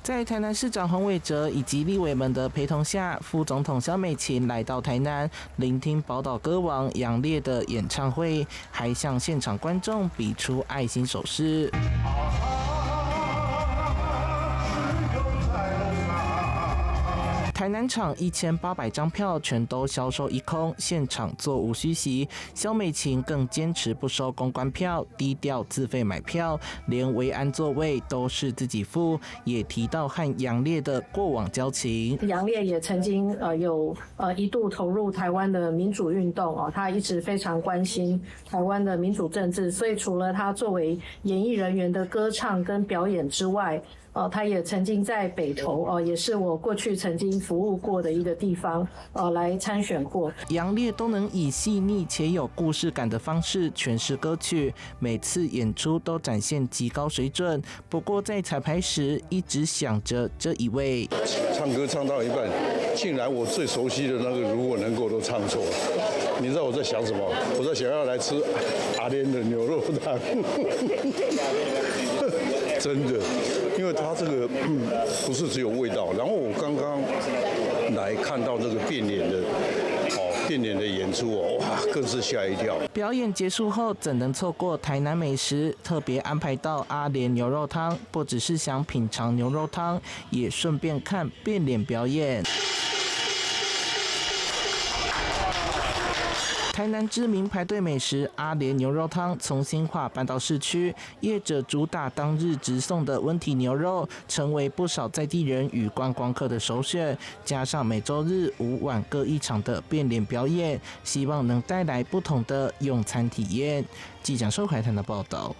在台南市長黃偉哲以及立委們的陪同下，副總統蕭美琴來到台南，聆聽寶島歌王楊烈的演唱會，還向現場觀眾比出愛心手勢。台南場1800張票全都銷售一空，現場座無虛席。蕭美琴更堅持不收公關票，低調自費買票，連維安座位都是自己付。也提到和楊烈的過往交情。楊烈也曾經有一度投入台灣的民主運動哦，他一直非常關心台灣的民主政治，所以除了他作為演藝人員的歌唱跟表演之外，他也曾經在北投哦，也是我過去曾經服務過的一個地方，來參選過。楊烈都能以細膩且有故事感的方式詮釋歌曲，每次演出都展現極高水準。不過在彩排時，一直想着這一位。唱歌唱到一半，竟然我最熟悉的那個如果能夠都唱錯了。你知道我在想什麼？我在想要來吃阿蓮的牛肉湯。真的，因為它這個不是只有味道。然後我剛剛來看到這個變臉的，哦，變臉的演出哦，哇，更是嚇一跳。表演結束後，怎能錯過台南美食？特別安排到阿蓮牛肉湯，不只是想品嘗牛肉湯，也順便看變臉表演。台南知名排隊美食阿蓮牛肉湯從新化搬到市區，業者主打當日直送的溫體牛肉，成為不少在地人與觀光客的首選。加上每週日午晚各一場的變臉表演，希望能帶來不同的用餐體驗。記者收海台的報道。